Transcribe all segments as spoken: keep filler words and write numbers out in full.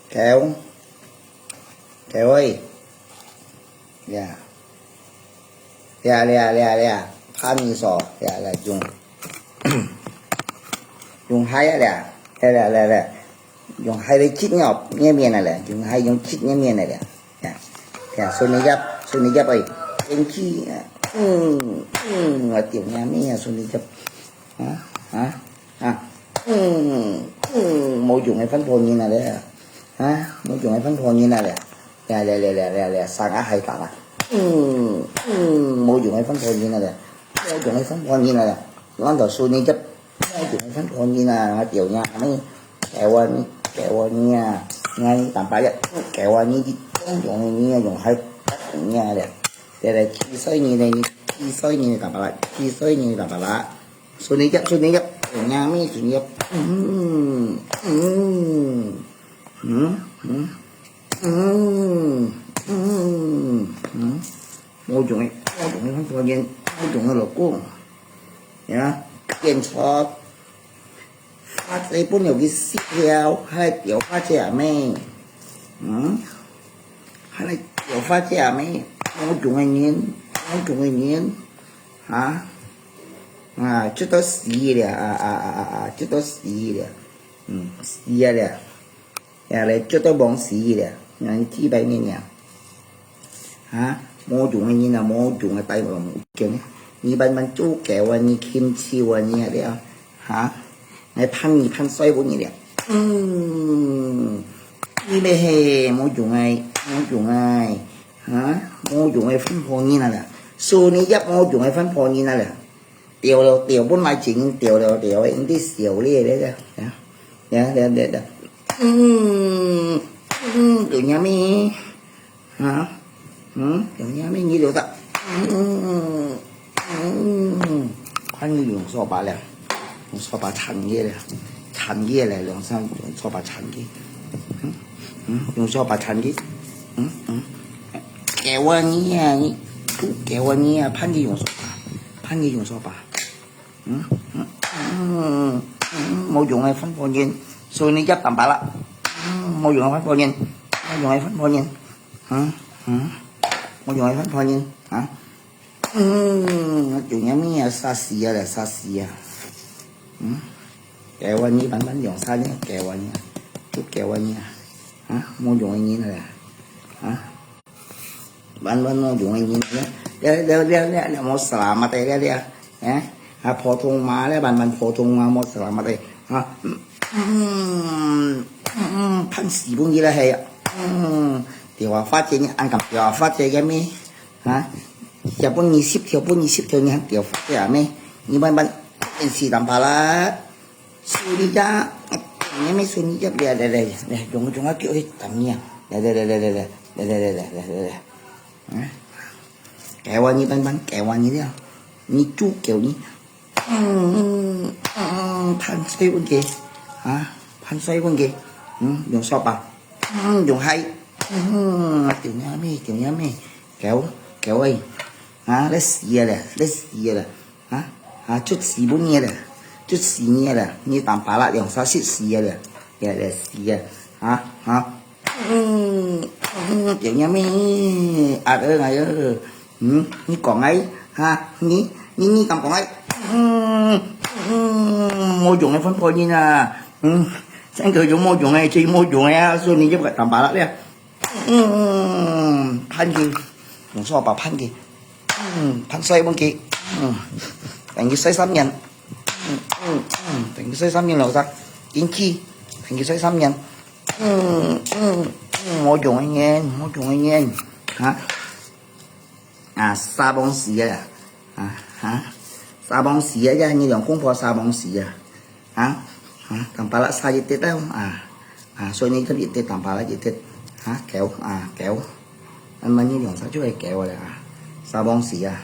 狗，狗喂，呀，呀呀呀呀，怕你说，呀呀用，用嗨呀呀，来来来来，用嗨的切肉面面来了，用嗨用切肉面来了，呀呀，手里夹，手里夹喂，天气，嗯嗯，我丢娘面啊，手里夹，啊啊。 啊，嗯嗯，無用个番婆人啊咧，啊，無用个番婆人啊咧，咧咧咧咧咧咧，生啊害怕啦，嗯嗯，無用个番婆人啊咧，無用个番婆人啊咧，阮到手里接，無用个番婆人啊，我丢娘咩，台湾你，台湾你啊，你淡薄仔，台湾你，用用个你啊，用海，你啊咧，咧咧，七岁人咧，七岁人淡薄仔，七岁人淡薄仔。 手里夹，手里夹，有影咩？手里夹，嗯嗯嗯嗯嗯嗯嗯嗯，無用个，無用个，發現無用个老公，呀，變錯，發財本有去死掉，還來掉發財咩？嗯，還來掉發財咩？無用个人，無用个人，啊！ 啊，做到死了，啊啊啊啊啊，做到死了，嗯，死了，呀嘞，做到忘死了，人几百年了，啊，無用个人啊，無用个大王，你慢慢做狗啊，你禽兽啊，你啊了，啊，来判你判衰不你了，嗯，你嘞嘿，無用个，無用个，啊，無用个番婆人啊了，手里也無用个番婆人啊了。 掉了掉，本來正掉了掉，應該笑咧咧咧，呀呀呀呀，嗯嗯，有影咩？啊，嗯，有影咩？你留着，嗯嗯嗯，看你用掃把了，用掃把鏟佢了，鏟佢了，用掃用掃把鏟佢，嗯嗯，用掃把鏟佢，嗯嗯，給我你啊，你，给我你啊，判你用扫把，判你用扫把。 嗯嗯嗯嗯，無用个番婆人，手里也淡薄啦。嗯，無用个番婆人，無用个番婆人，嗯嗯，無用个番婆人啊。嗯，有影咩啊？殺死啊啦，殺死啊！嗯，给我你慢慢用杀呢，给我你，就给我你啊！啊，無用个人啊！啊！ 慢慢無用个人，了了了了了，無selamat个了了，哎，啊，普通話了，慢慢普通話無selamat个，啊，嗯嗯嗯，判死分佢了嘿，嗯，掉啊，發财你，恁敢掉啊，發财个咩？啊，也分你十條，分你十條，你還掉發财啊咩？你慢慢，死淡薄啦。 手里呀，你咪手里呀，來來來來，用用啊，叫佢打你啊，來來來來來來來來來來來來來，嗯，给我你慢慢给我你了，你就给你，嗯嗯嗯，判水分佢，啊，判水分佢，嗯，用扫把，嗯，用海，嗯，丢你咩，丢你咩，给我给我，啊，來死啊了，來死啊了。 啊啊，出死分你了，出死你了，你淡薄啦，兩三十死了，也也死啊，啊啊，嗯嗯，有影咩？啊呃哎哟，嗯，你講哎，哈，你你你敢講哎？嗯嗯，無用个番婆人啊，嗯，真个有無用个，真無用个啊，所以你就淡薄啦了。 嗯，判佢，用掃把判佢，嗯，判水分佢，嗯，等佢洗三年，嗯嗯嗯，等佢洗三年了再进去，等佢洗三年，嗯嗯嗯，無用个人，無用个人，哈。 啊，沙崩死啊，啊哈，沙崩死啊，呀，你兩公婆沙崩死啊，啊啊，淡薄啦，沙一滴啊，啊啊，所以你特別滴淡薄啦一滴，啊，狗啊狗，那么你兩沙就会狗了啊，沙崩死啊，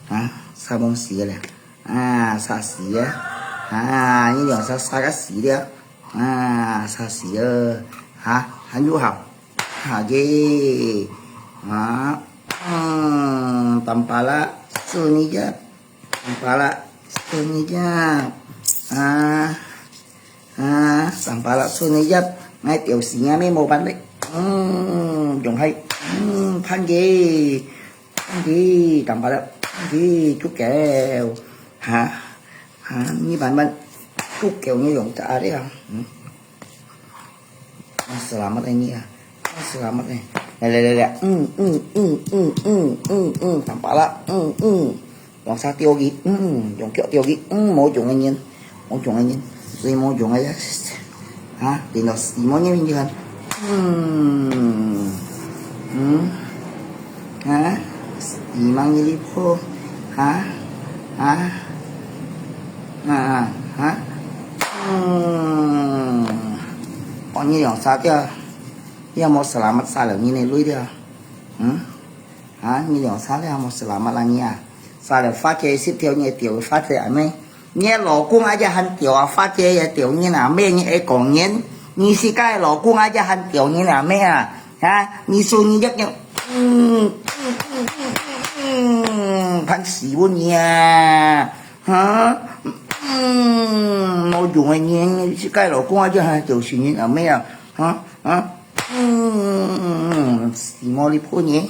啊，沙崩死了，啊，沙死啊，啊，你两沙沙个死了，啊，沙死了，啊，很友好。 下个，啊，嗯，淡薄啦，手里个，淡薄啦，手里个，啊啊，淡薄啦，手里个， 𠊎吊死若姆無辦法。嗯，用係，嗯，盼佢，盼佢，當巴拉，盼佢，足夠。哈？哈？你慢慢，足夠你用得啊，嗯。Selamat ini啊，selamat ini。來來來來，嗯嗯嗯嗯嗯嗯嗯，當巴拉，嗯嗯。 用手吊佢，嗯，用腳吊佢，嗯，無用个人，無用个人，最無用个，啊，變到死毛人你看，嗯，嗯，啊，死毛人哩婆，啊，啊，啊，啊，嗯，幫你用手吊，你有無selamat杀了你个鐳了？嗯？ 啊，你兩儕了無selamat啦你啊？殺了花姐，十條你吊花姐阿姆，你个老公啊也還吊啊，花姐也吊你啊，咩你愛講人，你自家个老公啊也還吊你啊，咩啊？啊，你說你一樣，嗯，嗯，嗯，嗯，嗯，嗯，嗯，判死分你啊，哈？嗯，無用个人，你自家个老公啊也還吊死人啊，咩啊？哈？啊？嗯，死毛哩婆你。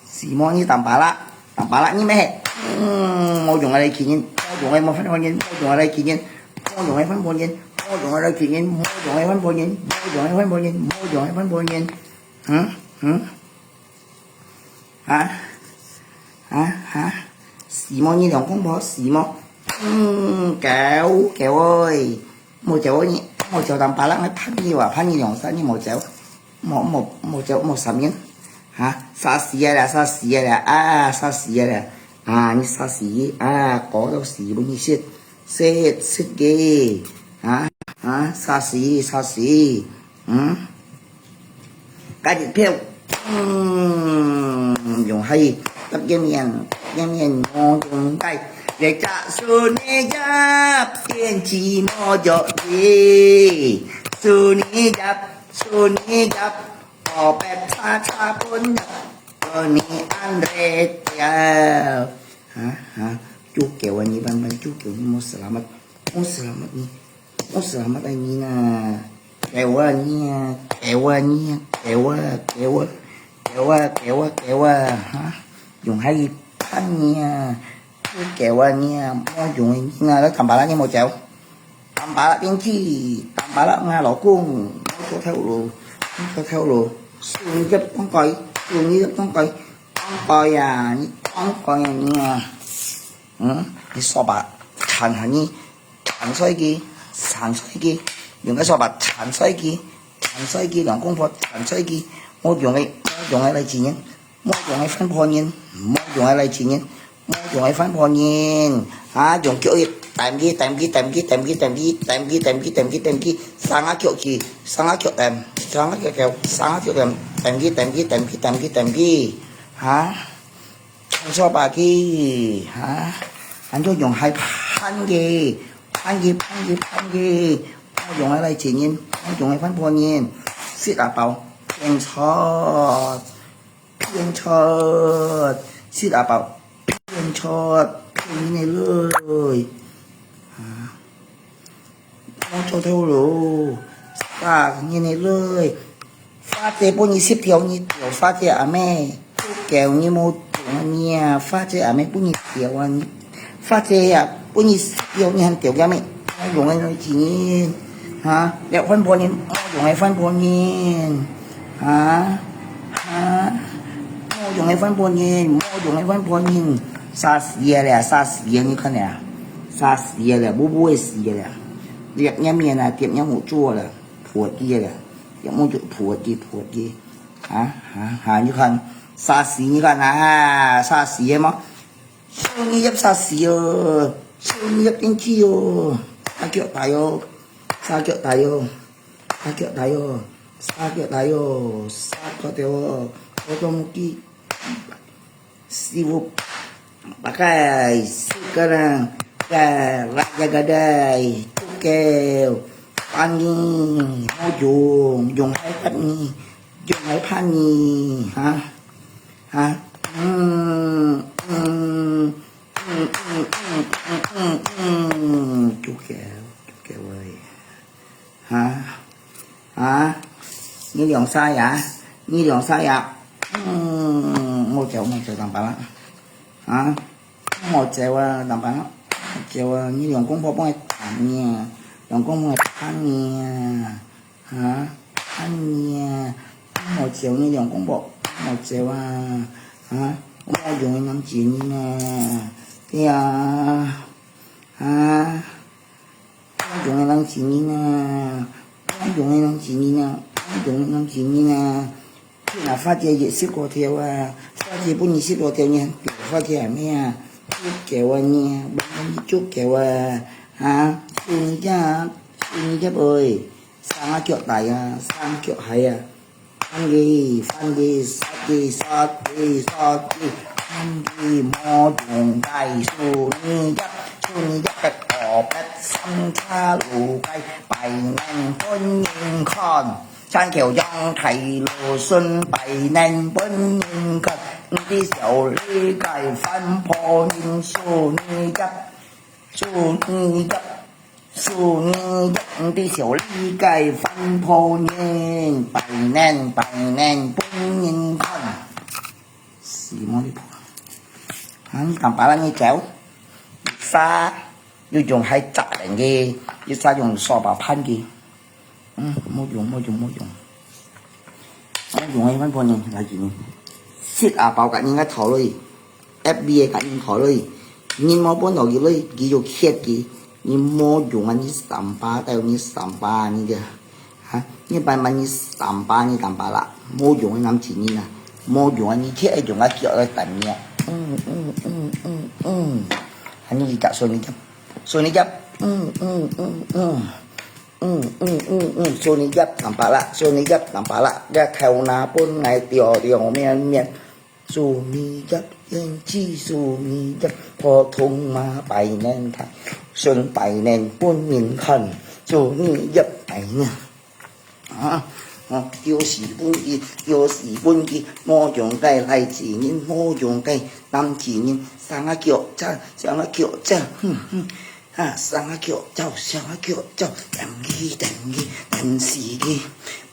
死毛你當巴拉，當巴拉你咩？嗯，無用个來氣人，無用个無番婆人，無用个來氣人，無用个番婆人，無用个來氣人，無用个番婆人，無用个番婆人，無用个番婆人。嗯？嗯？啊？啊？啊？死毛你兩公婆，死毛。嗯，狗，狗喂。 無走你，無走當巴拉，𠊎判你哇，判你兩三年無走，無，無，無走，無三年。哈？殺死个啦，殺死个啦，啊，殺死个啦。啊，你殺死，啊，搞到死分你食，食，食个。啊，啊，殺死，殺死。嗯？ 該隻票，嗯，用係，搭一面，一面我用該，一隻手你入，電子無著你，手你入，手你入，我別叉叉分入，分你安得掉。啊，啊，就給我你慢慢，就給我你莫selamat，莫selamat你。 我selamat你啊，狗啊你啊，狗啊你啊，狗啊，狗啊，狗啊，狗啊，狗啊，哈？用下去判你啊，狗啊你啊，無用个人啊，來當巴拉你無走，當巴拉邊去，當巴拉𠊎老公，無做頭路，無做頭路，送你入當該，送你入當該，當該啊，你當該啊你啊，嗯，你說吧，看下你。 彈碎佢，彈碎佢，用个掃把彈碎佢，彈碎佢，兩公婆彈碎佢，無用个，無用个來錢人，無用个番婆人，無用个來錢人，無用个番婆人，啊，用腳去彈佢，彈佢，彈佢，三下腳去，三下腳彈，三下腳腳，三下腳彈，彈佢，彈佢，彈佢，彈佢，彈佢，彈佢，啊。 長沙白雞，哈？恁樣用係判佢，判佢，判佢，判佢，無用个來錢人，無用个番婆人，食阿飽，騙出，騙出，食阿飽，騙出，騙人个鐳，哈？ 無做頭路，殺人个鐳，花姐分你十條，你吊花姐阿姆，狗你無用啊，花姐阿姆分你吊啊，花姐啊，分你十條，你還吊个咩？無用个錢人，哈？了番婆人，無用个番婆人，哈？哈？無用个番婆人，無用个番婆人，殺死个了，殺死个，你看了，殺死个了，烏烏个死个了。 這樣面啊，點樣好做了，破佢了，也無就破佢，破佢，啊，啊，啊，你看，殺死，你看啊，殺死个嘛，手你入殺死哦，手你入進去哦，三腳大哦，三腳大哦，三腳大哦，三腳大哦，三腳大哦，我都無記。 Sibuk pakai sekarang ke Raja Gadai, Tukeu, Pani, Mojong, Jong Hai Pani, Jong Hai Pani, ha? Ha? Hmm, hmm, hmm, hmm, hmm, hmm, hmm, hmm, Tukeu, Tukeu ơi. Ha? Ha? 兩儕呀，你兩儕呀，嗯，莫走，莫走，當巴啦，啊，莫走啊，當巴啦，莫走啊，你兩公婆放在旁邊，兩公婆旁邊，啊，旁邊，莫走，你兩公婆莫走啊，啊，我用个能接你呢，对呀，啊。 用个人情人啊，用个人情人啊，用个人情人啊。你若發姐也食過條啊，發姐本人食過條呢，發姐係咩啊？足夠啊你，本人足夠啊，啊，送你隻，送你隻杯，生啊腳大啊，生腳蟹啊。 番茄，番茄，沙茄，沙茄，沙茄，番茄，無用个，樹葉葉，樹葉葉个，蘿蔔，三叉路个，白嫩分人看。山口洋大路順，白嫩分人看。毋知小李个番婆人，樹葉葉，樹葉葉。 樹葉葉，毋知小李个番婆人，白嫩白嫩分人看。死毛里婆。啊，你當巴啦你走，一儕又用還扎人个，一儕用掃把盤个。嗯，無用，無用，無用。 無用个，番婆人來接你。食啊飽甲人个頭落去，F B个甲人頭落去，人無分落去落去，佢就歇佢，你無用啊，你三八，帶你三八，你个，哈，你慢慢你三八，你當巴啦，無用个男子人啊，無用啊，你切愛用啊，腳來等你啊，嗯嗯嗯嗯嗯，啊，你甲說你个，說你个，嗯嗯嗯嗯。 嗯嗯嗯嗯，樹葉葉，當巴啦，樹葉葉，當巴啦，這頭那分𠊎掉掉面面。樹葉葉，胭脂樹葉葉，普通嘛白嫩頭，順白嫩分人看，樹葉葉白嫩。啊，哦，丟死分佢，丟死分佢，無用个來接人，無用个男子人，生啊腳赤，生啊腳赤，哼哼。 啊，生啊腳走，生啊腳走，等佢，等佢，等死佢。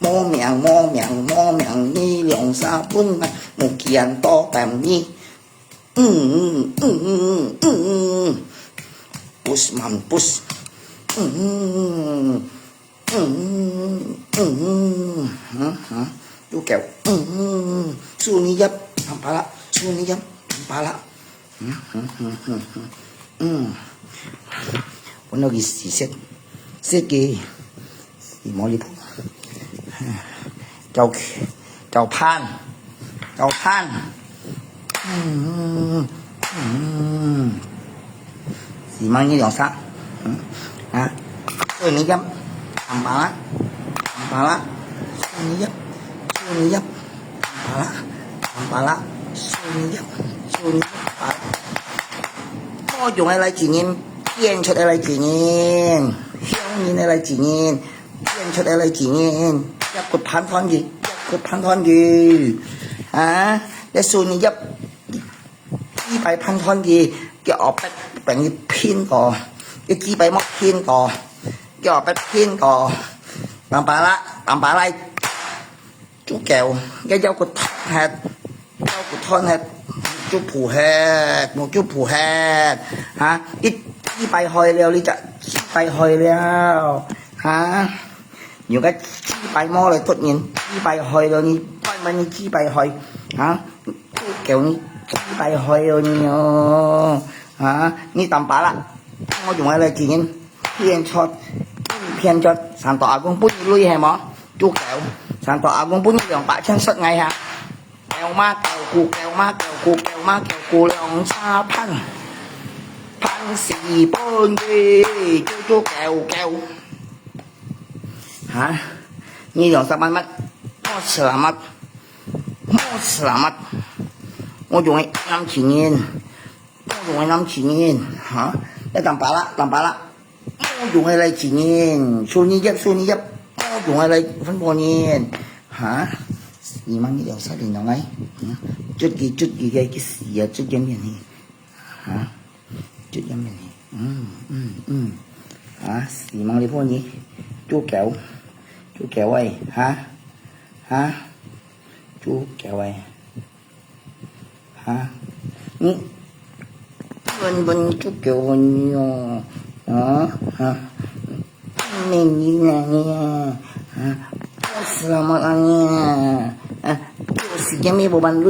無命，無命，無命，你兩儕分𠊎，無見到等你。嗯嗯嗯嗯嗯嗯，push man push，嗯嗯嗯嗯嗯嗯，嗯嗯，又叫，嗯嗯，樹葉葉，當巴啦，樹葉葉，當巴啦。 嗯，嗯，嗯，嗯，嗯。嗯。分到佢死食，食佢，死毛里婆。交，交伴，交伴。嗯，嗯，嗯。死貓你兩儕。嗯，啊，樹葉葉，當巴啦，當巴啦，樹葉葉，樹葉葉。 巴拉，巴拉，樹葉葉，樹葉葉，巴拉。無用个來接人，變出个來接人，香人个來接人，變出个來接人，一骨盤團佢，一骨盤團佢。啊，這樹葉葉，幾擺盤團佢，叫後壁分佢拼過，叫幾擺莫拼過，叫後壁拼過。當巴拉，當巴拉。 足夠，該腰骨斷忒，腰骨斷忒，足跍忒，無足跍忒，哈！你幾擺害了，你隻幾擺害了，哈！有个幾擺毛來突然，幾擺害了你，問問你幾擺害，哈！足夠你幾擺害了你哦，哈！你當巴拉，我用來來接人，騙出，騙出，三大阿公分你鐳係無？ 足夠，三大阿公分你兩百千塞𠊎哈。狗媽狗牯，狗媽狗牯，狗媽狗牯兩儕盤，盤死分佢，足足夠夠。哈？你兩三萬萬，莫selamat，莫selamat，我用个男子人。 無用个男子人，哈！愛當巴拉，當巴拉，無用个來接人，樹葉葉，樹葉葉，無用个來番婆人，哈！你媽你兩儕人來，嗯，捉佢，捉佢个，佢死啊，捉佢面去，哈！捉佢面去，嗯，嗯，嗯，哈！死貓你婆你，捉狗，捉狗个，哈！啊，豬狗欸，啊，你，本本豬狗你哦，啊，啊，你你你啊，啊，selamat啊你啊，啊，有時間也無辦法啊，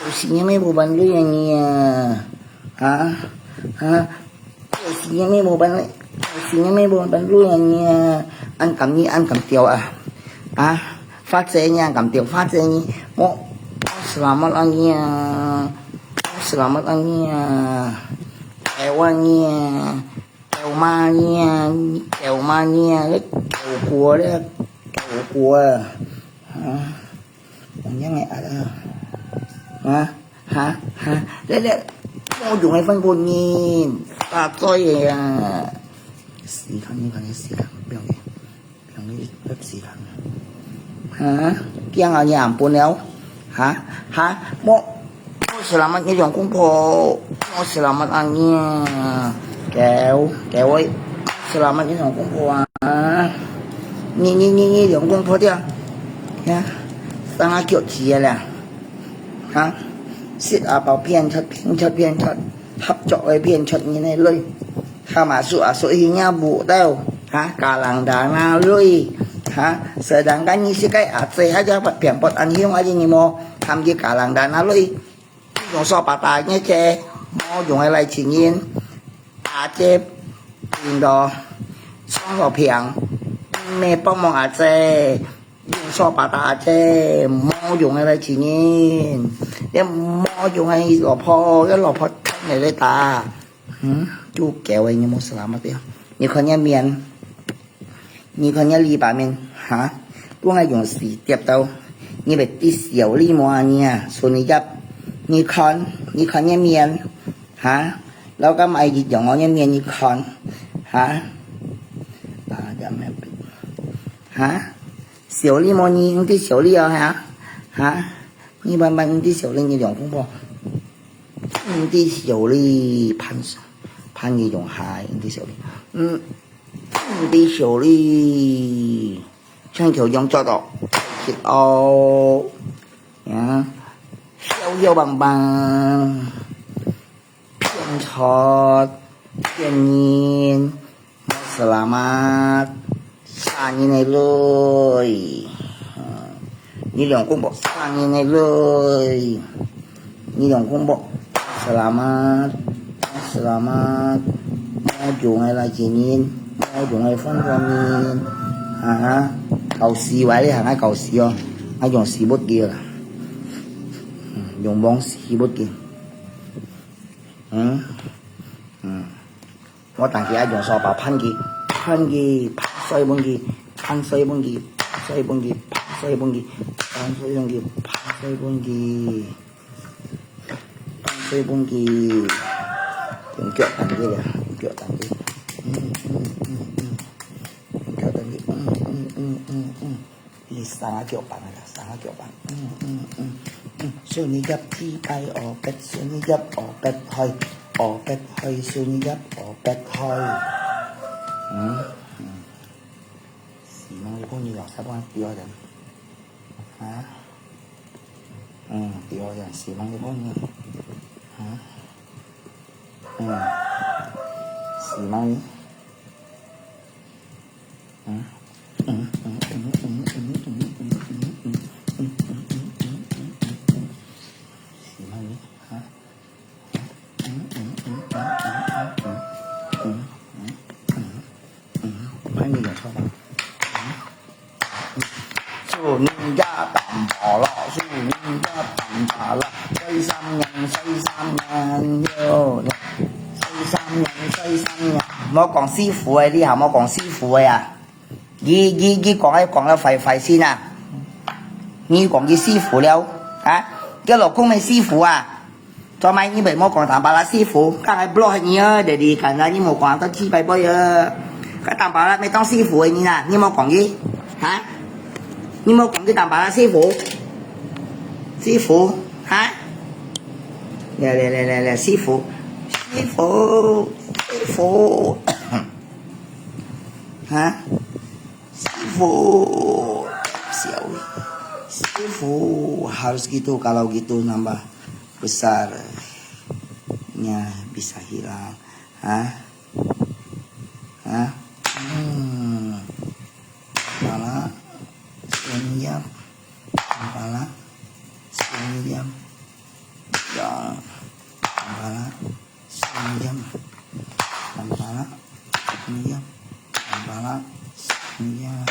有時間也無辦法啊你啊，啊，啊。 有時間也無辦法，有時間也無辦法啊，恁敢你，恁敢調啊！啊，發財你，恁敢調發財你，莫，selamat啊你啊，selamat啊你啊，狗啊你啊，狗媽你啊，狗媽你啊，狗國咧，狗國啊，啊。 樣个啊，啊，哈，哈，來來，無用个分分人，打嘴个啊！時間，你看這時間，不要緊，不要緊，這時間。哈，驚啊，你也分了，哈，哈，莫，莫selamat你兩公婆，莫selamat啊你，狗，狗喂，selamat你兩公婆啊，你你你你兩公婆掉，呀，生啊腳趾个啦。 哈，食啊包騙出騙出騙出，合作个騙出人个鐳，哈嘛手啊手去若舞到，哈，galang dana鐳，哈，sedangkan你是个阿姐，還叫騙博恁凶，還是你無，含佢galang dana鐳，用手把打个姐，無用个來情人，阿姐，變到，雙手平，毋係幫忙阿姐。 用手把打个，無用个來情人，這無用个老婆，這老婆看你來打。嗯，豬狗个，你莫selamat个。你看你面，你看你禮拜面，哈？本來用水跌到，你會知小禮貌啊你啊，手你入，你看，你看你面，哈？老幹嘛一樣哦，你面你看，哈？啊，這面，哈？ 小麗無你，你知小麗哦，哈？哈？你慢慢你知小麗，你兩公婆。你知小麗，潘，潘你用下，你知小麗。嗯，你知小麗，像球用做到，哦，呀，笑笑棒棒。 騙出，騙人，無selamat，省人个鐳。嗯，你兩公婆省人个鐳，你兩公婆selamat，selamat，無用个來情人，無用个分分人，啊，搞死歪哩，還愛搞死哦，愛用死不掉啦，嗯，用忘死不掉。 嗯，嗯，我等佢愛用掃把拚佢，拚佢，拚水分佢，拚水分佢，拚水分佢，拚水分佢，拚水分佢，拚水分佢，拚水分佢，用腳拚佢啦，用腳拚佢，嗯，嗯，嗯，嗯，用腳拚佢，嗯，嗯，嗯，嗯，嗯。 你生啊腳板啊，生啊腳板。嗯，嗯，嗯，嗯。手你入地帶哦，別手你入哦，別開，哦，別開，手你入哦，別開。嗯，嗯。希望你朋友啊，啥不掉人。啊？嗯，掉人，希望你朋友。啊？嗯。希望你。 祝你一擔保啦，祝你一擔保啦，睡三年，睡三年喲，睡三年，睡三年。莫講師傅个，你還莫講師傅个啊！佢佢佢講个講了壞壞先啊！你講佢師傅了啊？佢老公个師傅啊！ 做麼你毋好講Tampalak師傅，剛才block你啊，jadi kan你無講到幾百倍啊。該Tampalak乜當師傅个你啊，你無講佢，哈？你無講佢Tampalak師傅，師傅，哈？來來來來來，師傅，師傅，師傅，哈？ 師傅，笑。Ibu harus gitu, kalau gitu nambah besar. Ya, bisa hilang. Hah? Hah? Hmm. Kepala, senyap. Kepala, senyap. Ya. Kepala, senyap. Kepala, senyap. Kepala, senyap.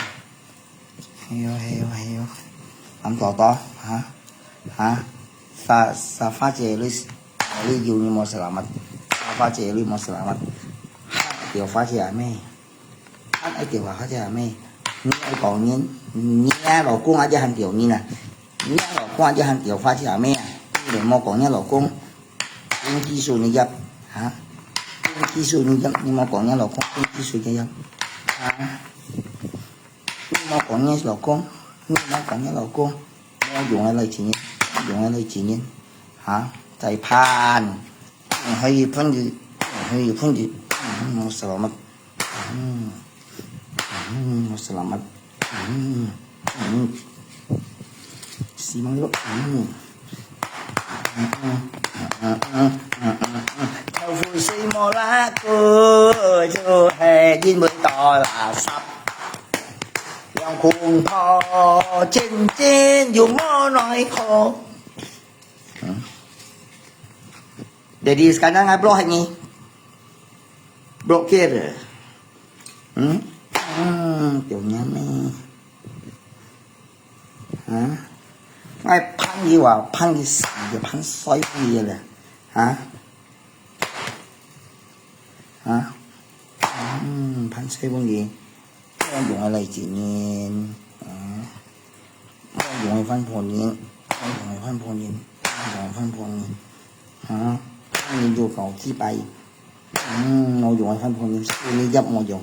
Hay-oh, hay-oh, hay-oh. Am to to, ha? Ha? Sa, sa Fajar Ellis, Ellis Juni mo selamat. Sa Fajar Ellis mo selamat. Ha, tiểu花姐阿妹。Ha, tiểu花姐阿妹。你愛講人，你啊老公啊，就喊tiểu人啊。你啊老公啊，就喊tiểu花姐阿妹啊。你莫講人老公。Tinggi senyap, ha? Tinggi senyap, 你莫講人老公，tinggi senyap。啊？ 你莫講你老公，你莫講你老公，無用个來錢人，無用个來錢人，哈，再盼，還有朋友，還有朋友，嗯，mo selamat，嗯，嗯，mo selamat，嗯，嗯，希望有，嗯。 豆腐水無罅過，就係因為多垃圾。兩公婆真真又無奈何。Jadi sekarang I block ni. Blokir. Hmm? Hmm, 表娘呢？ 哈？𠊎盼佢話，盼佢死个，盼衰佢个咧。哈？哈？嗯，盼衰分佢。無用个來錢人，啊？無用个番婆人，無用个番婆人，無用个番婆人。哈？你就搞幾擺。 嗯，無用个番婆人，senyap無用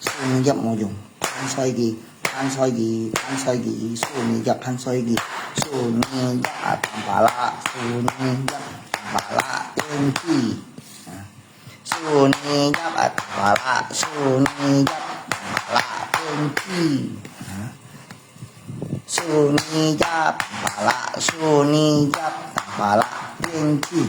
，senyap無用，盼衰佢，盼衰佢，盼衰佢，senyap盼衰佢，senyap tampalak，senyap tampalak，pengki。啊，senyap tampalak，senyap tampalak，pengki。啊，senyap tampalak，senyap tampalak，pengki。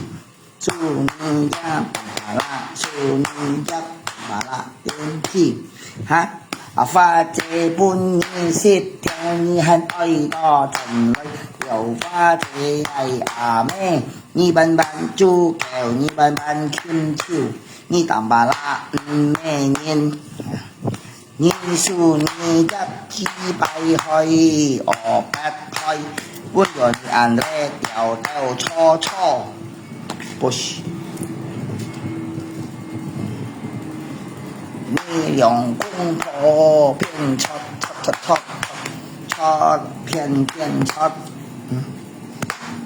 Senyap tampalak, senyap tampalak, pengki。哈？啊，花姐分你食，聽你喊愛到轉來，有花姐愛阿妹，你慢慢煮狗，你慢慢牽手，你tampalak，嗯，咩人？ 你senyap幾擺開，哦，八擺，分到你恁呢掉掉錯錯。不是。你兩公婆變錯，錯，錯，錯，錯，變，變錯。嗯。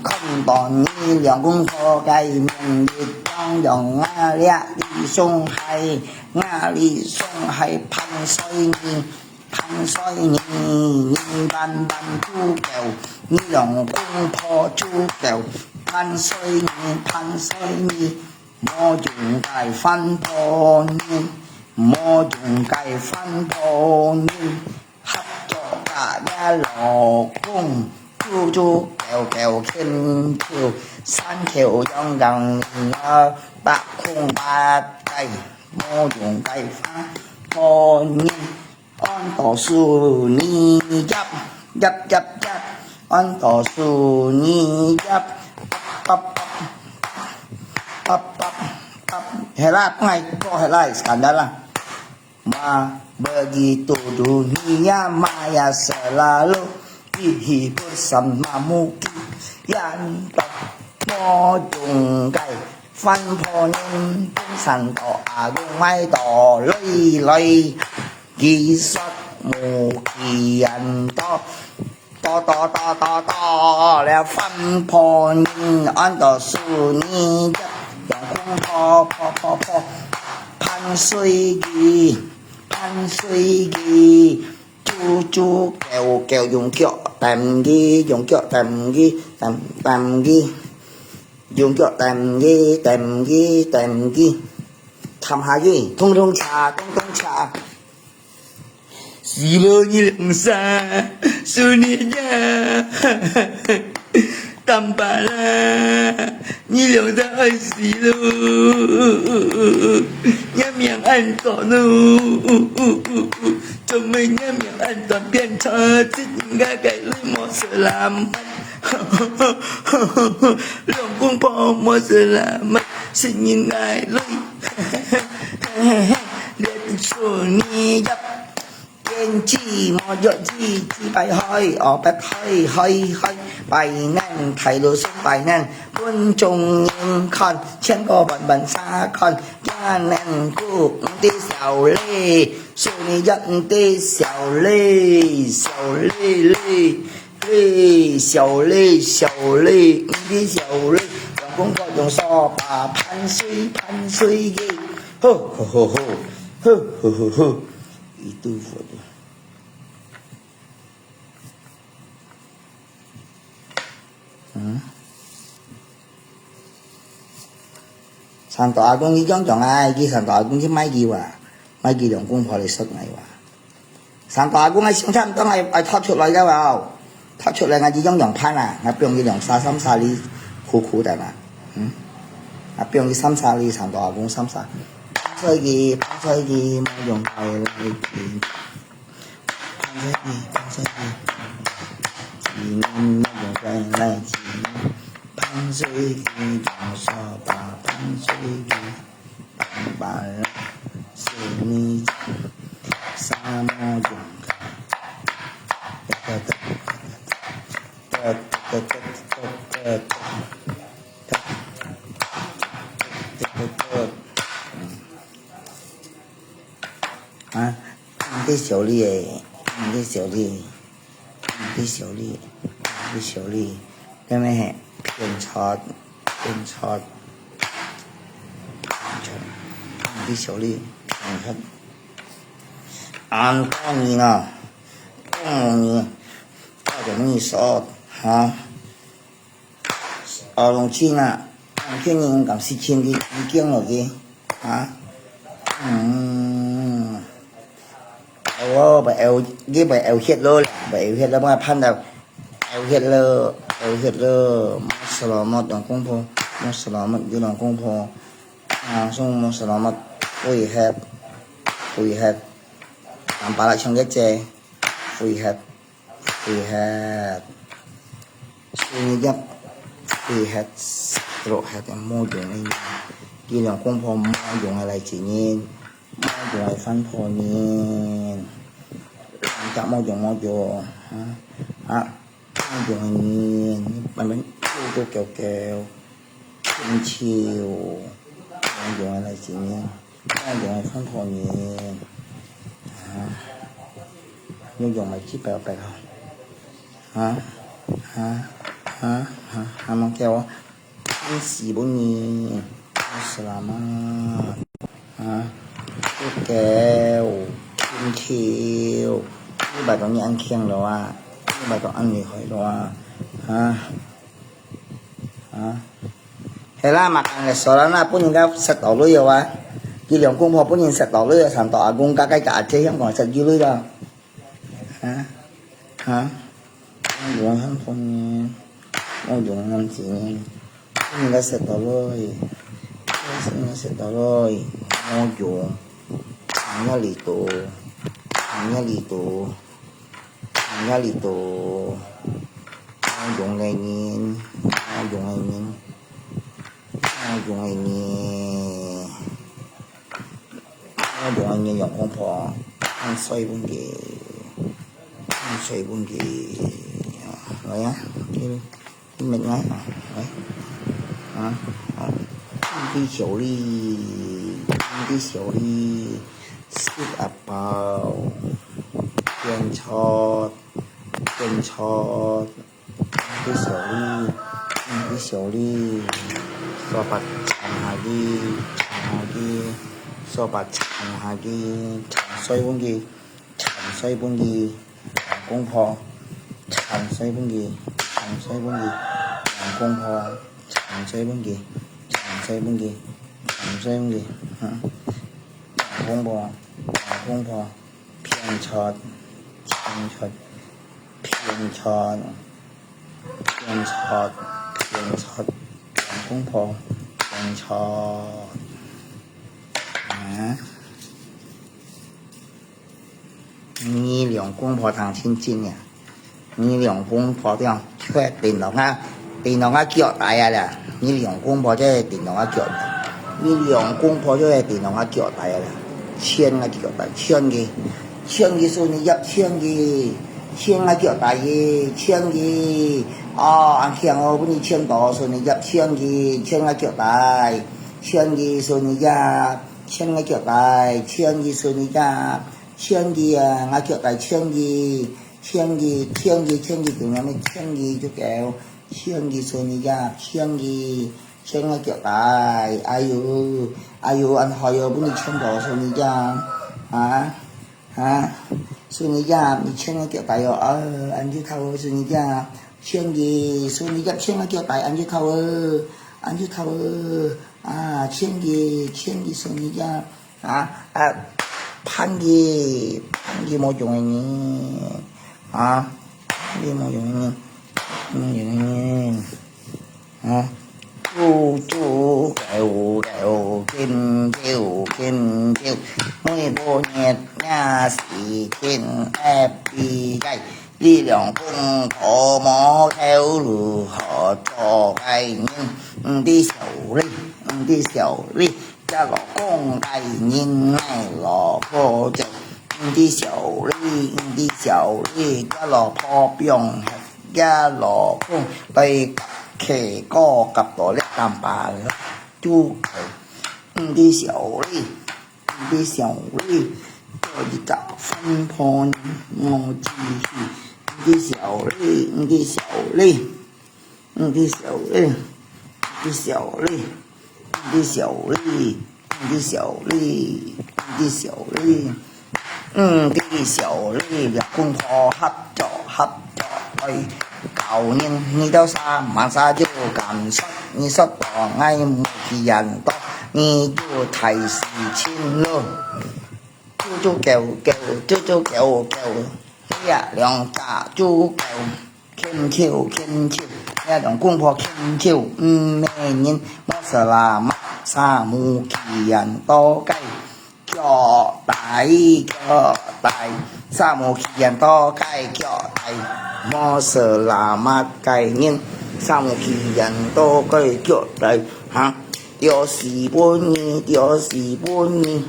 看到你兩公婆个面，你當用啊，這一雙鞋。 𠊎哩想係盼衰你，盼衰你，你慢慢煮狗，你兩公婆煮狗，盼衰你，盼衰你，無用个番婆人，無用个番婆人。 合作甲也老公，豬豬狗狗牽手，山口洋洋啊，八空八界，無用个番婆人，安到senyap，yap yap yap，安到senyap，pap pap pap pap pap，係啦，𠊎過係啦，簡單啦。 Mah begitu dunia maya selalu dihibur sama muki yang tak mojong kai fan ponin pun santo agung mai to loi loi kisah mukian to. 多多多多多了，番婆人安到senyap，用公婆婆婆婆，伴隨佢，伴隨佢，豬豬狗狗用腳蹬佢，用腳蹬佢，蹬蹬佢，用腳蹬佢，蹬佢，蹬佢，探下佢，通通查，通通查。 死了你兩儕，樹林呀，當巴啦，你兩儕愛死咯！若名恁短咯，做麼若名恁短變成一人家个女無色啦？兩公婆無色啦，食人家女，連樹林呀。 胭脂無藥脂，紫白開，烏白開，開開，白眼大路送白眼，分眾人看，千個萬萬儕看，也能夠毋得少咧，所以也毋得少咧，少咧咧，咧，少咧，少咧，毋得少咧，用功課用書包，盼水，盼水个，吼吼吼吼，吼吼吼吼。 一度佛的。嗯？山東阿公佢樣樣啊，佢山東阿公去賣佢哇，賣佢兩公婆來食𠊎哇。山東阿公个相差毋多，𠊎愛拖出來个哇，拖出來𠊎就樣樣盼啊，𠊎放佢兩三三十里苦苦的啦，嗯，𠊎放佢三十里，山東阿公三十，所以佢，所以佢無用大力氣。 放水去，放水去。一年莫用再來一年，放水去，用掃把放水去，放把啦，水泥啥莫用个。啊，毋得少你个，毋得少你。 你小李，你小李，對毋對？騙財，騙財，騙財，你小李，騙財。恁多年啊，多年，到底你說，哈？ 哦，龍青啊，龍青你敢識清佢，你驚落去，啊？嗯，哦，會嘔，佢會嘔血咯啦，會嘔血咯，莫盼到嘔血咯，嘔血咯，莫selamat兩公婆，莫selamat佢兩公婆，langsung莫selamat，會血，會血，nampak啦，像一隻會血。 會血，所以一會血，落血个無用个人，佢兩公婆無用个來接人，無用个番婆人，人家無用無用，啊，啊，無用个人，慢慢救救救救，救救，無用个來接人。 當然看好你。啊，你用來幾百百啊？啊，啊，啊，啊，還吂夠啊？你死不你，你死了嘛？啊，不夠，今天，你把東西安輕了啊？你把東西安厲害了啊？啊？ 啊，係啦，makan restoran啦，分人家食到累啊！佢兩公婆分人食到累啊，三到阿公家个家姐香港食幾累啦。啊，啊，我用很多呢，我用很多呢，分人家食到累，分人家食到累，我用，人家力度，人家力度。 人家力度，無用个人，無用个人，無用个人，無用个人用公婆，恁衰分佢，恁衰分佢，來啊，你，你明啊，來，啊，啊，你小李，你小李，食啊飽，變錯。 變錯，你小李，你小李，掃把撐下去，撐下去，掃把撐下去，撐衰分佢，撐衰分佢，公婆，撐衰分佢，撐衰分佢，公婆，撐衰分佢，撐衰分佢，撐衰分佢，嗯，公婆，公婆，騙錯，騙錯。騙出，騙出，騙出，兩公婆，騙出。啊，你兩公婆聽真真呀，你兩公婆這樣，卻頂到啊，頂到啊腳底啊啦，你兩公婆這頂到啊腳底，你兩公婆這頂到啊腳底啊啦，牽啊腳底，牽佢。 千个孫女也千个，千个腳底个，千个，啊，恁慶哦，分你千到孫女也千个，千个腳底，千个孫女也，千个腳底，千个孫女也，千个啊，啊脚底千个，千个，千个，千个，千个，千个就夠，千个孫女也，千个，千个脚底，哎哟，哎哟，恁好哦，分你千到孫女也，啊。 啊，孫女也，你千个腳底哦，啊，恁就透哦，孫女也，千个，孫女也千个腳底，恁就透哦，恁就透哦，啊，千个，千个孫女也，啊，啊，盼个，盼个無用个呢，啊，盼个無用个呢，無用个呢。 啊，豬豬狗狗，狗狗狗，每半日也係緊挨比个，你兩公婆無頭路好做个人，毋知愁慮，毋知愁慮，這老公个人愛老婆做，毋知愁慮，毋知愁慮，這老婆放忒。 這老公來夾起个夾到這擔把啦，豬狗，毋知愁慮，毋知愁慮，做一個番婆人無志氣，毋知愁慮，毋知愁慮，毋知愁慮，毋知愁慮。 毋知愁慮，毋知愁慮，毋知愁慮，毋知愁慮，兩公婆合作合作來搞人，你兜煞，吂煞就敢煞，你煞到𠊎無氣眼到，你就大事情咯。豬豬狗狗，豬豬狗狗，你啊兩隻豬狗。 牽手，牽手，這兩公婆牽手，毋係人，無selamat，煞無期限到該腳底，腳底，煞無期限到該腳底，無selamat个人，煞無期限到該腳底，哈，著死分你，著死分你。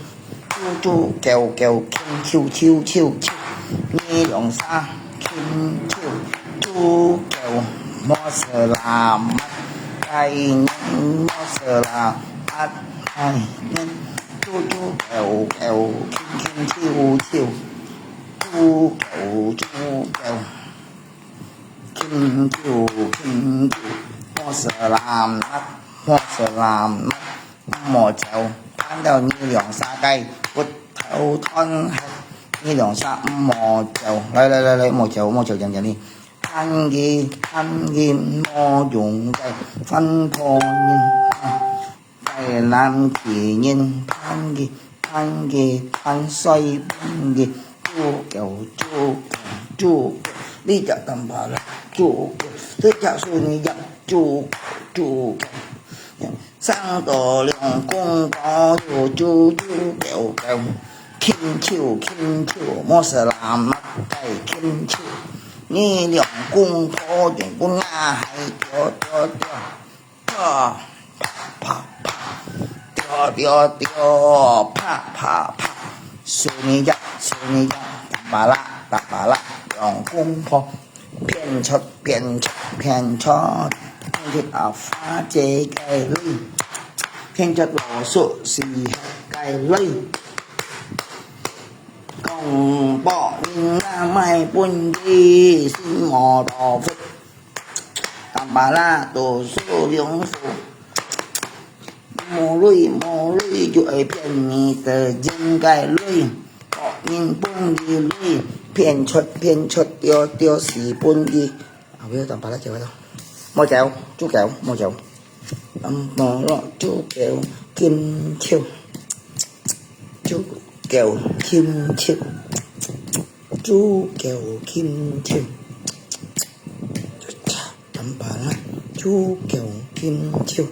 豬豬狗狗，牽手手手手，你兩儕牽手，豬狗無selamat个人，無selamat个人，豬豬狗狗，牽牽手手，豬狗豬狗，牽手牽手，無selamat，無selamat。 毋好走，盼到你兩儕个骨頭斷忒，你兩儕毋好走。來來來來，毋好走，毋好走，講講你。盼佢，盼佢無用个，番婆人，該爛皮人，盼佢，盼佢，盼衰分佢，豬狗，豬狗，豬狗，你隻擔把啦，豬狗，你隻孫女也，豬狗，豬狗。 生到兩公婆，豬豬狗狗，牽手牽手，無selamat个牽手。你兩公婆原本也係著著著，啪啪啪，著著著，啪啪啪，孫女也，孫女也，打巴拉打巴拉，兩公婆。 騙出，騙出，騙出，騙出阿花姐个鐳，騙出老叔時候个鐳。講報應啊，莫分佢，心無道佛。打巴拉，多數兩數。 無鐳，無鐳就會騙你得人个鐳，惡人分佢鐳，騙出，騙出，著，著死分佢。啊，毋要，打巴拉走了。莫走，豬狗，莫走。嗯，無咯，豬狗，牽手。豬狗，牽手。 豬狗牽手，淡白啦，豬狗金蕉。